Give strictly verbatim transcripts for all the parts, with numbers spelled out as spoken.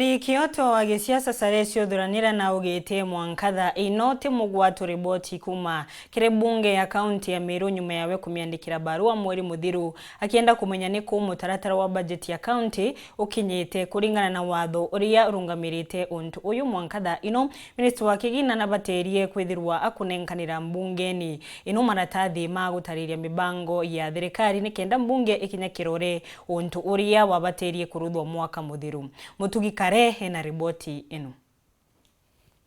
Kioto wa gisiasa Salesi Uthuranira na ugite mwanka thaa ino ti mugwatu riboti kuma kiri mbunge ya kaunti ya Meru nyuma yawe kumiandikira barua mweri muthiru akienda kumenya ni ku mutaratara wa bajeti ya kaunti ukinyite kuringana na watho uria urungamirite untu uyu. Mwanka thaa ino, minista wa kigina nabatirie kwithirwa akunenkanira mbungeni ino maratathi ma gutariria mibango ya thirikari nikenda mbunge ikinya kirore untu uria wabatirie kuruthwa mwaka muthiru. Mutugi Kare ena riboti ino.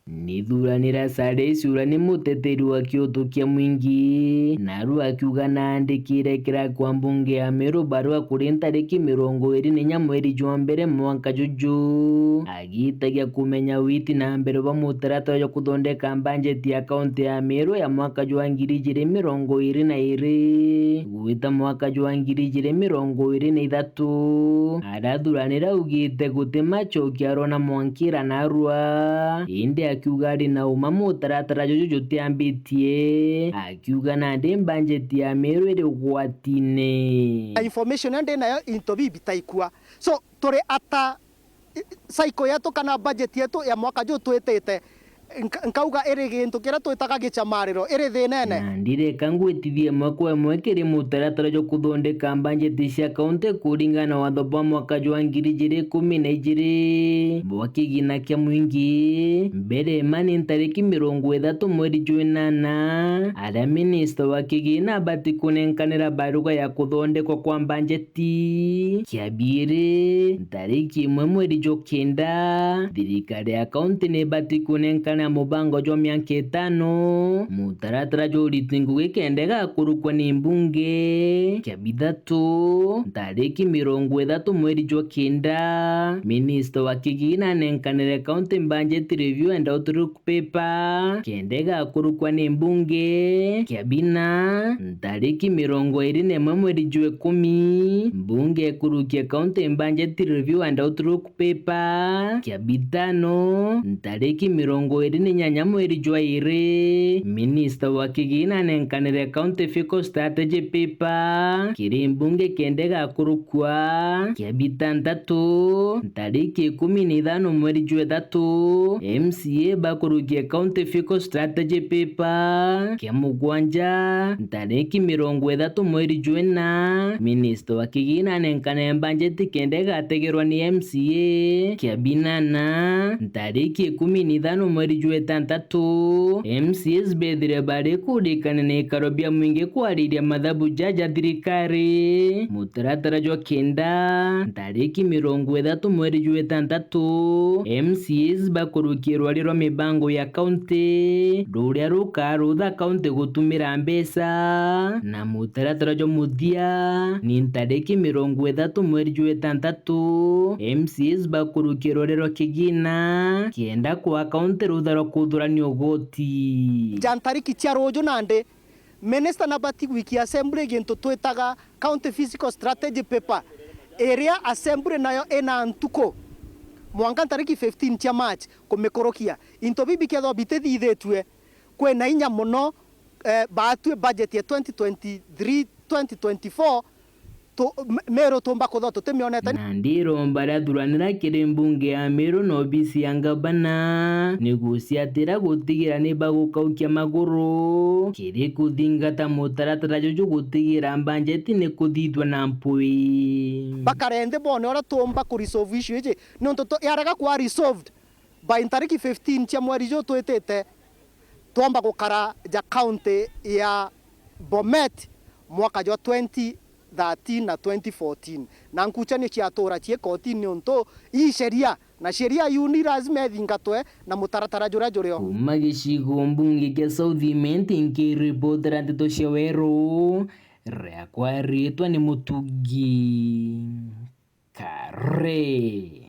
Nithuranira Salesi uria ni muteteri wa kioto kia mwingi, naru akiuga naandikire kira kwa mbunge ya Meru barua kuri ntariki mirongo iri na inya mweri jwa mbere mwanka juju, agitagia kumenya witi na mbere bwa mutaratara jwa kuthondeka mbanjeti ya kaunti ya Meru ya mwaka jwa ngiri ijiri mirongo iri na iri gwita mwaka jwa ngiri ijiri mirongo iri na ithatu. Arathuranira augite guti macokia arona mwankira narua, indi akiuga ari na uma mutaratara juju jutiambitie, akiuga nandi mbanjeti ya Meru iri ugwatine. Information iria ndi nayo into bibi taikua. So, turi ata cycle yetu kana budget yetu ya mwaka juu twitite, nka-, nkauga iri gintu kiria twitaga gichamariro, iri thinene. Na ndireka ngwitithie imwe kwa imwe kiri mutaratara jwa kuthondeka mbanjeti cia kaunti kuringana na watho bwa mwaka jwa ngiri ijiri ikumi na ijiri bwa kigina kia mwingi. Mbere ma ni ntariki mirongo ithatu mweri jwa inana, aria minista wa kigina abati kunenkanira baruga ya kuthondekwa kwa mbanjeti. Kia biiri, ntariki imwe mweri jwa kenda, thirikari ya kaunti ni ibati kunenkana mubango jwa miaka itano, mutaratara jwa uriti ngugi kenda igakurukwa ni mbunge. Kia bithatu, ntariki mirongo ithatu mweri jwa kenda, minista wa kigina anenkanire county budget review and outlook paper kenda igakurukwa ni mbunge. Kia bina, ntariki mirongo iri na imwe mweri jwa ikumi, mbunge ikurukia county budget review and outlook paper. Kia bitano, ntariki mirongo iri na inyanya mweri jwa iri, minista wa kigina anenkanire county fiscal strategy paper kiri mbunge kenda igakurukua. Kia bitantatu, ntariki ikumi na ithano mweri jwa ithatu, M C A bakurukia county fiscal strategy paper. Kia mugwanja, ntariki mirongo ithatu mweri jwa ina, minista wa kigina anenkane mbanjeti kenda igategerwa ni M C A. Kia binana, ntariki ikumi na ithano mweri jwa itantatu, M C As bethire bari kurikania na ikaro bia mwingi kwariria mathabu jaja thirikari. Mutaratara jwa kenda, ntariki mirongo ithatu mweri jwa itantatu, M C As bakurukia rwari rwa mibango ya county, ruria rukarutha county gutumira mbeca. Na mutaratara jwa muthia ni ntariki mirongo ithatu mweri jwa itantatu, M C As bakurukia rwari rwa kigina kenda kwa county rutha rwa kuthurania ugoti. Ja ntariki cia ruju nandi, Minister nabati gwikia assembly gintu twitaga county fiscal strategy paper, iria assembly nayo ina ntuku mwanka ntariki fifteen cia March kumikurukia. Into bibi kethirwa bitithithitue, kwina inya mono, eh, baatue budget ya twenty twenty-three, twenty twenty-four, tu-, M-, Meru tumba kuthwa tutimionete. Na ndiromba riathuranira kiri mbunge ya Meru na obisi ya ngavana ni guciatira gutigira ni bagukaukia maguru kiri kuthingata mutaratara juju gutigira mbanjeti ni kuthithua na mpwi. Bakare nthi bone uria tumba ku resolve issue iji, niuntu tu-, yarega kwa resolved by ntariki fifteen cia mweri juu twitite, twomba gukara ja county ya Bomet mwaka jwa twenty thirteen na twenty fourteen, na nkuchanio ciatura cii kotini niuntu ii sheria, na sheria iu ni lazima ithingatwe na mutaratara juria jurio. Kuma gicigo mbunge kia South Imenti, nkiripotera ndeto cia Weru, riakwa ritwa ni Mutugi Kare.